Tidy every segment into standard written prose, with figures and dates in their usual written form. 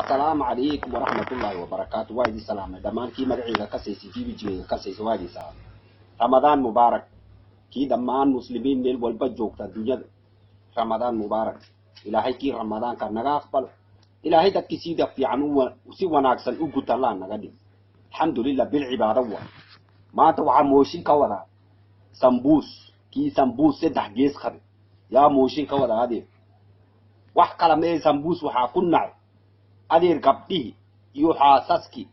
Assalaamu calaykum waraxmatullaahi wabarakaatu. Waa idin salaamay dhammaan kii magacayga ka saysay, kii wejigayga ka saysay, waa idin salaamay. Ramadaan mubaarak kii dhammaan muslimiin meel walba joogta adduunyada. Ramadaan mubaarak. Ilaahay kii ramadaanka naga aqbalo. Ilaahay dadkii sida fiican si wanaagsan u guta Allah naga dhig. Alxamdulilah, bil cibaado waa. Maanta waxaa mooshin ka wadaa sambuus, kii sambuus saddex gees qabe yaa mooshin ka wadaa. Adeer, wax kala mee, sambuus waxaa ku nacay, adeer, gabdhihii iyo xaasaskii.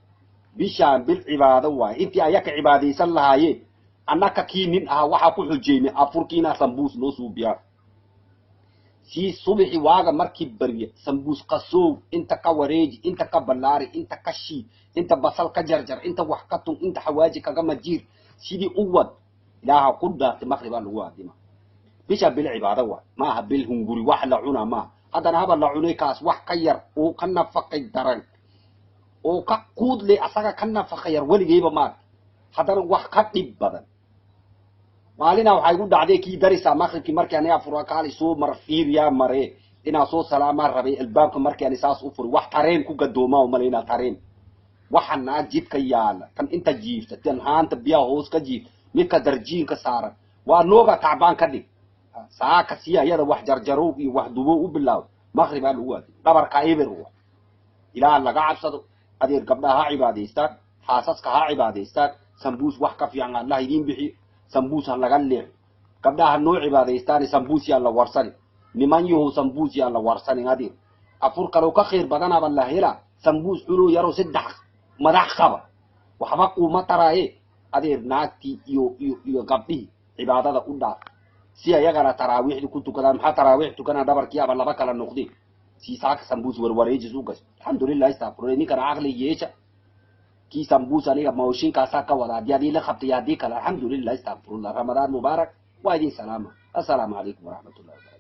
Bishaan bil cibaado waaye, intii ayaka cibaadaysan lahaayeen, annaka kii nin ahaa waxaa ku xujeynay afurkiina sambuus noo suubiyaa. Sii subixi waaga markii barya sambuus qasoow, inta ka wareeji, inta ka ballaari, inta ka shiid, inta basal ka jarjar, inta wax ka tun, inta xawaaji kaga majiir, sidii u wad. Ilaaha ku dhaartay, maqribaa lagu aadima. Bisha bil cibaado waay, maaha bil hunguri wax la cunaa maaha. Haddana haba la cunay, kaas wax ka yar oo ka nafaqay daran oo ka quudle asaga ka nafaqa yar weligeyba maarka. Haddana wax ka dhib badan maalina waxay igu dhacday kii darisaa maqribkii markii aniga fura, kaali soo mar fiiriyaa mare inaa soo salaamaa rabay. Albaabka markii ani saas u furi, wax tareen ku gadoomaa u malaynaa, tareen waxa naag jidka yaala, tan inta jiifta, tan haanta biyaha hoos ka jiifta, midka darjiinka saaran waa nooga tacbaan ka dhig. Saaka siya iyada wax jarjarow iyo wax dubow u bilaabo, maqribaa lagu aadi, dhabarka eber wa. Ilaah laga cabsado, adeer. Gabdhaha ha cibaadaystaan, xaasaska ha cibaadaystaan. Sambuus wax ka fiican Allah idiin bixiyo. Sambuus ha laga leexo. Gabdhaha ha noo cibaadaystaan, sambuus yaa la warsani. Niman yahow, sambuus yaa la warsanin, adeer. Afur kaloo ka khayr badanaba la helaa. Sambuus cunoo yaroo saddex madax qaba waxba kuuma taraaye. Adeer, naagtii iyo gabdhihii cibaadada u dhaaf, si ayagana taraawiixdii ku tukadaan. Maxaa taraawiix tukanaa? Dhabarkii aba laba kala noqdeen si saaka sambuus warwareejis u gasho. Alxamdulilah, istaqfirullah. Ninkana caqli yeesha. Kii sambuus aniga mooshinkaasaa ka wada, haddii adii la qabtay, haddii kale, alxamdulilah, istaqfirullah. Ramadaan mubaarak. Waa idin salaama. Assalaamu calaykum waraxmatullahi wabarakatu.